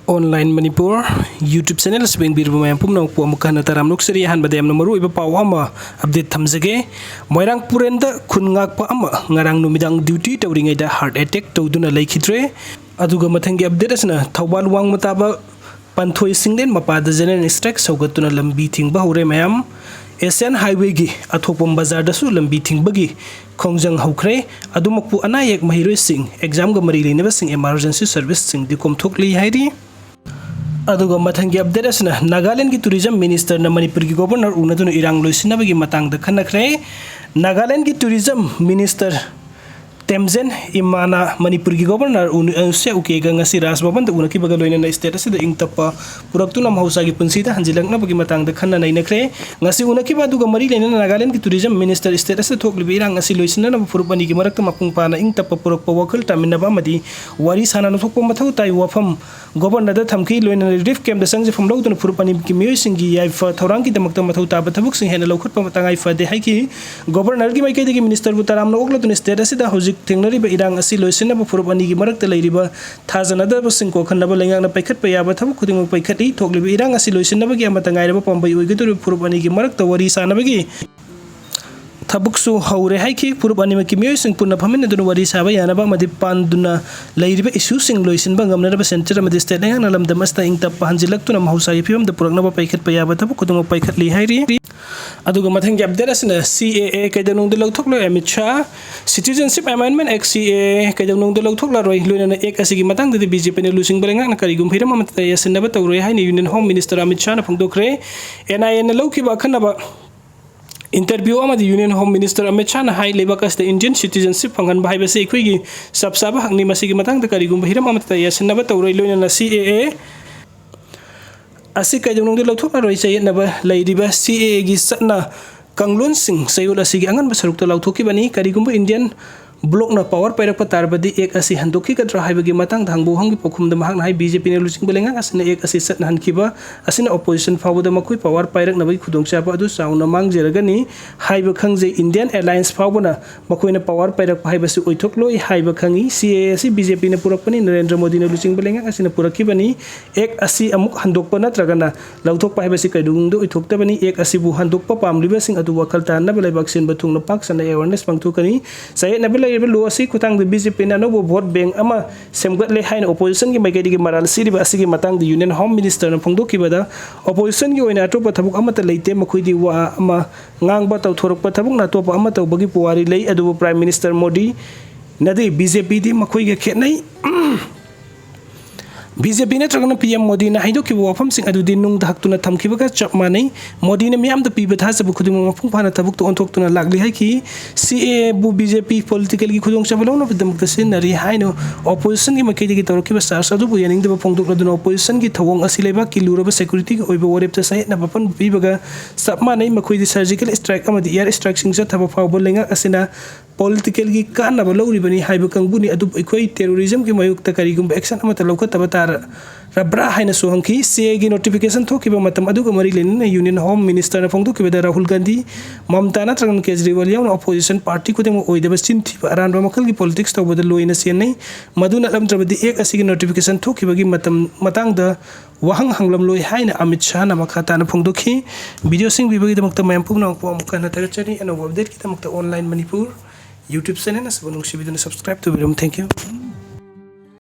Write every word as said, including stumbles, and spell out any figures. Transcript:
Online Manipur YouTube channel ꯑꯁꯤ ꯌꯦꯡꯕꯤꯔꯤꯕ ꯃꯌꯥꯝ ꯄꯨꯝꯅꯃꯛꯄꯨ ꯑꯃꯨꯛ ꯍꯟꯅ ꯇꯔꯥꯝꯅ ꯑꯣꯛꯆꯔꯤ꯫ ꯑꯍꯥꯟꯕꯗ ꯌꯥꯝꯅ ꯃꯔꯨꯑꯣꯏꯕ ꯄꯥꯎ ꯑꯃ update ꯊꯝꯖꯒꯦ꯫ ꯃꯣꯏꯔꯥꯡ ꯄꯨꯔꯦꯟꯗ ꯈꯨꯟ ꯉꯥꯛꯄ ꯑꯃ ꯉꯔꯥꯡ ꯅꯨꯃꯤꯗꯥꯡ duty ꯇꯧꯔꯤꯉꯩꯗ heart attack ꯇꯧꯗꯨꯅ ꯂꯩꯈꯤꯗ꯭ꯔꯦ꯫ ꯑꯗꯨꯒ ꯃꯊꯪꯒꯤ update ꯑꯁꯤꯅ ꯊꯧꯕꯥꯜ ꯋꯥꯡꯃ ꯇꯥꯕ ꯄꯥꯟꯊꯣꯏ ꯁꯤꯡꯂꯦꯟ ꯃꯄꯥꯗ general strike ꯁꯧꯒꯠꯇꯨꯅ ꯂꯝꯕꯤ ꯊꯤꯡꯕ ꯍꯧꯔꯦ꯫ ꯃꯌꯥꯝ Asian Highwayꯒꯤ ꯑꯊꯣꯛꯄꯝ ꯕꯖꯥꯔꯗꯁꯨ ꯂꯝꯕꯤ ꯊꯤꯡꯕꯒꯤ ꯈꯣꯡꯖꯪ ꯍꯧꯈ꯭ꯔꯦ꯫ ꯑꯗꯨꯃꯛꯄꯨ ꯑꯅꯥ ꯑꯌꯦꯛ, ꯃꯍꯩꯔꯣꯏꯁꯤꯡ, examꯒ ꯃꯔꯤ ꯂꯩꯅꯕꯁꯤꯡ, emergency serviceꯁꯤꯡꯗꯤ ꯀꯣꯝꯊꯣꯛꯂꯤ ꯍꯥꯏꯔꯤ꯫ ꯑꯗꯨꯒ ꯃꯊꯪꯒꯤ update ꯑꯁꯤꯅ ꯅꯥꯒꯥꯂꯦꯟꯒꯤ tourism ministerꯅ ꯃꯅꯤꯄꯨꯔꯒꯤ governor ꯎꯅꯗꯨꯅ ꯏꯔꯥꯡ ꯂꯣꯏꯁꯤꯟꯅꯕꯒꯤ ꯃꯇꯥꯡꯗ ꯈꯟꯅꯈ꯭ꯔꯦ꯫ ꯅꯥꯒꯥꯂꯦꯟꯒꯤ tourism minister ꯇꯦꯝꯖꯦꯟ ꯏꯃꯥꯅ ꯃꯅꯤꯄꯨꯔꯒꯤ governor ꯎꯅ-, ꯎꯁꯦ ꯎꯀꯦꯒ ꯉꯁꯤ ꯔꯥꯖ ꯚꯕꯟꯗ ꯎꯅꯈꯤꯕꯒ ꯂꯣꯏꯅꯅ state ꯑꯁꯤꯗ ꯏꯪ ꯇꯞꯄ ꯄꯨꯔꯛꯇꯨꯅ ꯃꯍꯧꯁꯥꯒꯤ ꯄꯨꯟꯁꯤꯗ ꯍꯟꯖꯤꯜꯂꯛꯅꯕꯒꯤ ꯃꯇꯥꯡꯗ ꯈꯟꯅ ꯅꯩꯅꯈ꯭ꯔꯦ꯫ ꯉꯁꯤ ꯎꯅꯈꯤꯕ ꯑꯗꯨꯒ ꯃꯔꯤ ꯂꯩꯅꯅ ꯅꯥꯒꯥꯂꯦꯟꯒꯤ tourism minister state ꯑꯁꯤꯗ ꯊꯣꯛꯂꯤꯕ ꯏꯔꯥꯡ ꯑꯁꯤ ꯂꯣꯏꯁꯤꯟꯅꯅꯕ ꯐꯨꯔꯨꯞ ꯑꯅꯤꯒꯤ ꯃꯔꯛꯇ ꯃꯄꯨꯡ ꯐꯥꯅ ꯏꯪ ꯇꯞꯄ ꯄꯨꯔꯛꯄ ꯋꯥꯈꯜ ꯇꯥꯃꯤꯟꯅꯕ ꯑꯃꯗꯤ ꯋꯥꯔꯤ ꯁꯥꯅꯅ ꯊꯣꯛꯄ ꯃꯊꯧ ꯇꯥꯏ꯫ ꯋꯥꯐꯝ governorꯗ ꯊꯝꯈꯤ꯫ ꯂꯣꯏꯅꯅ relief campꯇ ꯆꯪꯖꯐꯝ ꯂꯧꯗꯨꯅ ꯐꯨꯔꯨꯞ ꯑꯅꯤꯒꯤ ꯃꯤꯑꯣꯏꯁꯤꯡꯒꯤ ꯌꯥꯏꯐ ꯊꯧꯔꯥꯡꯒꯤꯗꯃꯛꯇ ꯃꯊꯧ ꯇꯥꯕ ꯊꯕꯛꯁꯤꯡ ꯍꯦꯟꯅ ꯂꯧꯈꯠꯄ ꯇꯉꯥꯏ ꯐꯗꯦ ꯍꯥꯏꯈꯤ꯫ Governorꯒꯤ ꯃꯥꯏꯀꯩꯗꯒꯤ ministerꯕꯨ ꯇꯔꯥꯝꯅ ꯑꯣꯛꯂꯗꯨꯅ state ꯑꯁꯤꯗ ꯍꯧꯖꯤꯛ ꯊꯦꯡꯅꯔꯤꯕ ꯏꯔꯥꯡ ꯑꯁꯤ ꯂꯣꯏꯁꯤꯟꯅꯕ ꯐꯨꯔꯨꯞ ꯑꯅꯤꯒꯤ ꯃꯔꯛꯇ ꯂꯩꯔꯤꯕ ꯊꯥꯖꯅꯗꯕꯁꯤꯡ ꯀꯣꯛꯍꯟꯅꯕ ꯂꯩꯉꯥꯛꯅ ꯄꯥꯏꯈꯠꯄ ꯌꯥꯕ ꯊꯕꯛ ꯈꯨꯗꯤꯡꯃꯛ ꯄꯥꯏꯈꯠꯂꯤ꯫ ꯊꯣꯛꯂꯤꯕ ꯏꯔꯥꯡ ꯑꯁꯤ ꯂꯣꯏꯁꯤꯟꯅꯕꯒꯤ ꯑꯃꯠꯇ ꯉꯥꯏꯔꯕ ꯄꯥꯝꯕꯩ ꯑꯣꯏꯒꯗꯧꯔꯤꯕ ꯐꯨꯔꯨꯞ ꯑꯅꯤꯒꯤ ꯃꯔꯛꯇ ꯋꯥꯔꯤ ꯁꯥꯅꯕꯒꯤ ꯊꯕꯛꯁꯨ ꯍꯧꯔꯦ ꯍꯥꯏꯈꯤ꯫ ꯐꯨꯔꯨꯞ ꯑꯅꯤꯃꯛꯀꯤ ꯃꯤꯑꯣꯏꯁꯤꯡ ꯄꯨꯟꯅ ꯐꯝꯃꯤꯟꯅꯗꯨꯅ ꯋꯥꯔꯤ ꯁꯥꯕ ꯌꯥꯅꯕ ꯑꯃꯗꯤ ꯄꯥꯟꯗꯨꯅ ꯂꯩꯔꯤꯕ issueꯁꯤꯡ ꯂꯣꯏꯁꯤꯟꯕ ꯉꯝꯅꯅꯕ centre ꯑꯃꯗꯤ state ꯂꯩꯉꯥꯛꯅ ꯂꯝꯗꯝ ꯑꯁꯤꯗ ꯏꯪ ꯇꯞꯄ ꯍꯟꯖꯤꯜꯂꯛꯇꯨꯅ ꯃꯍꯧꯁꯥꯒꯤ ꯐꯤꯕꯝꯗ ꯄꯨꯔꯛꯅꯕ ꯄꯥꯏꯈꯠꯄ ꯌꯥꯕ ꯊꯕꯛ ꯈꯨꯗꯤꯡꯃꯛ ꯄꯥꯏꯈꯠꯂꯤ ꯍꯥꯏꯔꯤ꯫ ꯑꯗꯨꯒ ꯃꯊꯪꯒꯤ update ꯑꯁꯤꯅ CAA ꯀꯩꯗꯧꯅꯨꯡꯗ ꯂꯧꯊꯣꯛꯂꯣꯏ Amit Shah, Citizenship Amendment Act, CAA ꯀꯩꯗꯧꯅꯨꯡꯗ ꯂꯧꯊꯣꯛꯂꯔꯣꯏ꯫ ꯂꯣꯏꯅꯅ act ꯑꯁꯤꯒꯤ ꯃꯇꯥꯡꯗꯗꯤ BJPꯅ ꯂꯨꯆꯤꯡꯕ ꯂꯩꯉꯥꯛꯅ ꯀꯔꯤꯒꯨꯝꯕ ꯍꯤꯔꯝ ꯑꯃꯠꯇꯗ ꯌꯥꯁꯤꯟꯅꯕ ꯇꯧꯔꯣꯏ ꯍꯥꯏꯅ Union Home Minister ꯑꯃꯤꯠ ꯁꯥꯍꯅ ꯐꯣꯡꯗꯣꯛꯈ꯭ꯔꯦ꯫ NIAꯅ ꯂꯧꯈꯤꯕ ꯑꯈꯟꯅꯕ interview ꯑꯃꯗꯤ Union Home Minister ꯑꯃꯤꯠ ꯁꯥꯍꯅ ꯍꯥꯏ, ꯂꯩꯕꯥꯛ ꯑꯁꯤꯗ Indian citizenship ꯐꯪꯍꯟꯕ ꯍꯥꯏꯕꯁꯤ ꯑꯩꯈꯣꯏꯒꯤ ꯆꯞ ꯆꯥꯕ ꯍꯛꯅꯤ꯫ ꯃꯁꯤꯒꯤ ꯃꯇꯥꯡꯗ ꯀꯔꯤꯒꯨꯝꯕ ꯍꯤꯔꯝ ꯑꯃꯠꯇꯗ ꯌꯥꯁꯤꯟꯅꯕ ꯇꯧꯔꯣꯏ꯫ ꯂꯣꯏꯅꯅ CAA ꯑꯁꯤ ꯀꯩꯗꯧꯅꯨꯡꯗ ꯂꯧꯊꯣꯛꯂꯔꯣꯏ꯫ ꯆꯌꯦꯠꯅꯕ ꯂꯩꯔꯤꯕ CAAꯒꯤ ꯆꯠꯅ ꯀꯥꯡꯂꯣꯟꯁꯤꯡ ꯆꯌꯣꯜ ꯑꯁꯤꯒꯤ ꯑꯉꯟꯕ ꯁꯔꯨꯛꯇ ꯂꯥꯎꯊꯣꯛꯈꯤꯕꯅꯤ꯫ ꯀꯔꯤꯒꯨꯝꯕ Indian ꯕ꯭ꯂꯣꯛꯅ ꯄꯥꯋꯔ ꯄꯥꯏꯔꯛꯄ ꯇꯥꯔꯕꯗꯤ ꯑꯦꯛ ꯑꯁꯤ ꯍꯟꯗꯣꯛꯈꯤꯒꯗ꯭ꯔꯥ ꯍꯥꯏꯕꯒꯤ ꯃꯇꯥꯡꯗ ꯍꯪꯕ ꯋꯥꯍꯪꯒꯤ ꯄꯥꯎꯈꯨꯝꯗ ꯃꯍꯥꯛꯅ ꯍꯥꯏ, ꯕꯤ ꯖꯦ ꯄꯤꯅ ꯂꯨꯆꯤꯡꯕ ꯂꯩꯉꯥꯛ ꯑꯁꯤꯅ ꯑꯦꯛ ꯑꯁꯤ ꯆꯠꯅꯍꯟꯈꯤꯕ ꯑꯁꯤꯅ ꯑꯣꯄꯣꯖꯤꯁꯟ ꯐꯥꯎꯕꯗ ꯃꯈꯣꯏ ꯄꯥꯋꯔ ꯄꯥꯏꯔꯛꯅꯕꯒꯤ ꯈꯨꯗꯣꯡꯆꯥꯕ ꯑꯗꯨ ꯆꯥꯎꯅ ꯃꯥꯡꯖꯔꯒꯅꯤ ꯍꯥꯏꯕ ꯈꯪꯖꯩ꯫ ꯏꯟꯗꯤꯌꯥꯟ ꯑꯦꯂꯥꯌꯟꯁ ꯐꯥꯎꯕꯅ ꯃꯈꯣꯏꯅ ꯄꯥꯋꯔ ꯄꯥꯏꯔꯛꯄ ꯍꯥꯏꯕꯁꯤ ꯑꯣꯏꯊꯣꯛꯂꯣꯏ ꯍꯥꯏꯕ ꯈꯪꯏ꯫ ꯁꯤ ꯑꯦ ꯑꯦ ꯑꯁꯤ ꯕꯤ ꯖꯦ ꯄꯤꯅ ꯄꯨꯔꯛꯄꯅꯤ, ꯅꯔꯦꯟꯗ꯭ꯔ ꯃꯣꯗꯤꯅ ꯂꯨꯆꯤꯡꯕ ꯂꯩꯉꯥꯛ ꯑꯁꯤꯅ ꯄꯨꯔꯛꯈꯤꯕꯅꯤ꯫ ꯑꯦꯛ ꯑꯁꯤ ꯑꯃꯨꯛ ꯍꯟꯗꯣꯛꯄ ꯅꯠꯇ꯭ꯔꯒꯅ ꯂꯧꯊꯣꯛꯄ ꯍꯥꯏꯕꯁꯤ ꯀꯩꯗꯧꯅꯨꯡꯗ ꯑꯣꯏꯊꯣꯛꯇꯕꯅꯤ꯫ ꯑꯦꯛ ꯑꯁꯤꯕꯨ ꯍꯟꯗꯣꯛꯄ ꯄꯥꯝꯂꯤꯕꯁꯤꯡ ꯑꯗꯨ ꯋꯥꯈꯜ ꯇꯥꯅꯕ ꯂꯩꯕꯥꯛ ꯁꯤꯟꯕ ꯊꯨꯡꯅ ꯄꯥꯛ ꯁꯟꯅ ꯑꯦꯋꯥꯔꯅꯦꯁ ꯄꯥꯡꯊꯣꯛꯀꯅꯤ꯫ ꯆꯌꯦꯠꯅꯕ ꯂꯩꯔꯤꯕ ꯂꯣ ꯑꯁꯤ ꯈꯨꯠꯊꯥꯡꯗ ꯕꯤ ꯖꯦ ꯄꯤꯅ ꯑꯅꯧꯕ ꯚꯣꯠ ꯕꯦꯡ ꯑꯃ ꯁꯦꯝꯒꯠꯂꯦ ꯍꯥꯏꯅ ꯑꯣꯄꯣꯖꯤꯁꯟꯒꯤ ꯃꯥꯏꯀꯩꯗꯒꯤ ꯃꯔꯥꯜ ꯁꯤꯔꯤꯕ ꯑꯁꯤꯒꯤ ꯃꯇꯥꯡꯗ ꯌꯨꯅꯤꯌꯟ ꯍꯣꯝ ꯃꯤꯅꯤꯁꯇꯔꯅ ꯐꯣꯡꯗꯣꯛꯈꯤꯕꯗ, ꯑꯣꯄꯣꯖꯤꯁꯟꯒꯤ ꯑꯣꯏꯅ ꯑꯇꯣꯞꯄ ꯊꯕꯛ ꯑꯃꯠꯇ ꯂꯩꯇꯦ꯫ ꯃꯈꯣꯏꯗꯤ ꯋꯥ ꯑꯃ ꯉꯥꯡꯕ, ꯇꯧꯊꯣꯔꯛꯄ ꯊꯕꯛꯅ ꯑꯇꯣꯞꯄ ꯑꯃ ꯇꯧꯕꯒꯤ ꯄꯨꯋꯥꯔꯤ ꯂꯩ, ꯑꯗꯨꯕꯨ ꯄ꯭ꯔꯥꯏꯝ ꯃꯤꯅꯤꯁꯇꯔ ꯃꯣꯗꯤ ꯅꯗꯤ ꯕꯤ ꯖꯦ ꯄꯤꯗꯤ ꯃꯈꯣꯏꯒ ꯈꯦꯠꯅꯩ꯫ ꯕꯤ ꯖꯦ ꯄꯤ ꯅꯠꯇ꯭ꯔꯒꯅ ꯄꯤ ꯑꯦꯝ ꯃꯣꯗꯤꯅ ꯍꯥꯏꯗꯣꯛꯈꯤꯕ ꯋꯥꯐꯝꯁꯤꯡ ꯑꯗꯨꯗꯤ ꯅꯨꯡꯗ ꯍꯛꯇꯨꯅ ꯊꯝꯈꯤꯕꯒ ꯆꯞ ꯃꯥꯟꯅꯩ꯫ ꯃꯣꯗꯤꯅ ꯃꯤꯌꯥꯝꯗ ꯄꯤꯕ ꯊꯥꯖꯕ ꯈꯨꯗꯤꯡꯃꯛ ꯃꯄꯨꯡ ꯐꯥꯅ ꯊꯕꯛꯇ ꯑꯣꯟꯊꯣꯛꯇꯨꯅ ꯂꯥꯛꯂꯤ ꯍꯥꯏꯈꯤ꯫ ꯁꯤ ꯑꯦ ꯑꯦꯕꯨ ꯕꯤ ꯖꯦ ꯄꯤ ꯄꯣꯂꯤꯇꯤꯀꯦꯜꯒꯤ ꯈꯨꯗꯣꯡꯆꯥꯕ ꯂꯧꯅꯕꯒꯤꯗꯃꯛꯇ ꯁꯤꯖꯤꯟꯅꯔꯤ ꯍꯥꯏꯅ ꯑꯣꯄꯣꯖꯤꯁꯟꯒꯤ ꯃꯥꯏꯀꯩꯗꯒꯤ ꯇꯧꯔꯛꯈꯤꯕ ꯆꯥꯔꯖ ꯑꯗꯨꯕꯨ ꯌꯥꯅꯤꯡꯗꯕ ꯐꯣꯡꯗꯣꯛꯂꯗꯨꯅ ꯑꯣꯄꯣꯖꯤꯁꯟꯒꯤ ꯊꯧꯑꯣꯡ ꯑꯁꯤ ꯂꯩꯕꯥꯛꯀꯤ ꯂꯨꯔꯕ ꯁꯦꯀ꯭ꯌꯨꯔꯤꯇꯤꯒꯤ ꯑꯣꯏꯕ ꯋꯥꯔꯦꯞꯇ ꯆꯌꯦꯠꯅꯕ ꯑꯄꯟꯕ ꯄꯤꯕꯒ ꯆꯞ ꯃꯥꯟꯅꯩ꯫ ꯃꯈꯣꯏꯗꯤ ꯁꯔꯖꯤꯀꯦꯜ ꯁ꯭ꯇ꯭ꯔꯥꯏꯛ ꯑꯃꯗꯤ ꯑꯦꯌꯔ ꯁ꯭ꯇ꯭ꯔꯥꯏꯛꯁꯤꯡ ꯆꯠꯊꯕ ꯐꯥꯎꯕ ꯂꯩꯉꯥꯛ ꯑꯁꯤꯅ ꯄꯣꯂꯤꯇꯤꯀꯦꯜꯒꯤ ꯀꯥꯟꯅꯕ ꯂꯧꯔꯤꯕꯅꯤ ꯍꯥꯏꯕ ꯀꯥꯡꯕꯨꯅꯤ, ꯑꯗꯨꯕꯨ ꯑꯩꯈꯣꯏ ꯇꯦꯔꯣꯔꯤꯖꯝꯒꯤ ꯃꯥꯌꯣꯛꯇ ꯀꯔꯤꯒꯨꯝꯕ ꯑꯦꯛꯁꯟ ꯑꯃꯠꯇ ꯂꯧꯈꯠꯇꯕ ꯇꯥꯔꯕ꯭ꯔꯥ ꯍꯥꯏꯅꯁꯨ ꯍꯪꯈꯤ꯫ ꯁꯤ ꯑꯦꯒꯤ ꯅꯣꯇꯤꯐꯤꯀꯦꯁꯟ ꯊꯣꯛꯈꯤꯕ ꯃꯇꯝ ꯑꯗꯨꯒ ꯃꯔꯤ ꯂꯩꯅꯅ ꯌꯨꯅꯤꯌꯟ ꯍꯣꯝ ꯃꯤꯅꯤꯁꯇꯔꯅ ꯐꯣꯡꯗꯣꯛꯈꯤꯕꯗ ꯔꯥꯍꯨꯜ ꯒꯥꯟꯙꯤ, ꯃꯃꯇꯥ ꯅꯠꯇ꯭ꯔꯒꯅ ꯀꯦꯖꯔꯤꯋꯥꯜ ꯌꯥꯎꯅ ꯑꯣꯄꯣꯖꯤꯁꯟ ꯄꯥꯔꯇꯤ ꯈꯨꯗꯤꯡꯃꯛ ꯑꯣꯏꯗꯕ ꯆꯤꯟ ꯊꯤꯕ ꯑꯔꯥꯟꯕ ꯃꯈꯜꯒꯤ ꯄꯣꯂꯤꯇꯤꯛꯁ ꯇꯧꯕꯗ ꯂꯣꯏꯅ ꯆꯦꯟꯅꯩ꯫ ꯃꯗꯨ ꯅꯠꯂꯝꯗ꯭ꯔꯕꯗꯤ ꯑꯦꯛ ꯑꯁꯤꯒꯤ ꯅꯣꯇꯤꯐꯤꯀꯦꯁꯟ ꯊꯣꯛꯈꯤꯕꯒꯤ ꯃꯇꯝ ꯃꯇꯥꯡꯗ ꯋꯥꯍꯪ ꯍꯪꯂꯝꯂꯣꯏ ꯍꯥꯏꯅ ꯑꯃꯤꯠ ꯁꯥꯍꯅ ꯃꯈꯥ ꯇꯥꯅ ꯐꯣꯡꯗꯣꯛꯈꯤ꯫ ꯚꯤꯗꯤꯑꯣꯁꯤꯡ ꯄꯤꯕꯒꯤꯗꯃꯛꯇ ꯃꯌꯥꯝ ꯄꯨꯝꯅꯃꯛꯄꯨ ꯑꯃꯨꯛ ꯍꯟꯅ ꯊꯥꯒꯠꯆꯔꯤ꯫ ꯑꯅꯧꯕ ꯑꯞꯗꯦꯠꯀꯤꯗꯃꯛꯇ ꯑꯣꯟꯂꯥꯏꯟ ꯃꯅꯤꯄꯨꯔ ꯌꯨꯇ꯭ꯌꯨꯕ ꯆꯦꯅꯦꯜ ꯑꯁꯤꯕꯨ ꯅꯨꯡꯁꯤꯕꯤꯗꯨꯅ ꯁꯕꯁꯀ꯭ꯔꯥꯏꯕ ꯇꯧꯕꯤꯔꯝꯃꯨ꯫ Thank you꯫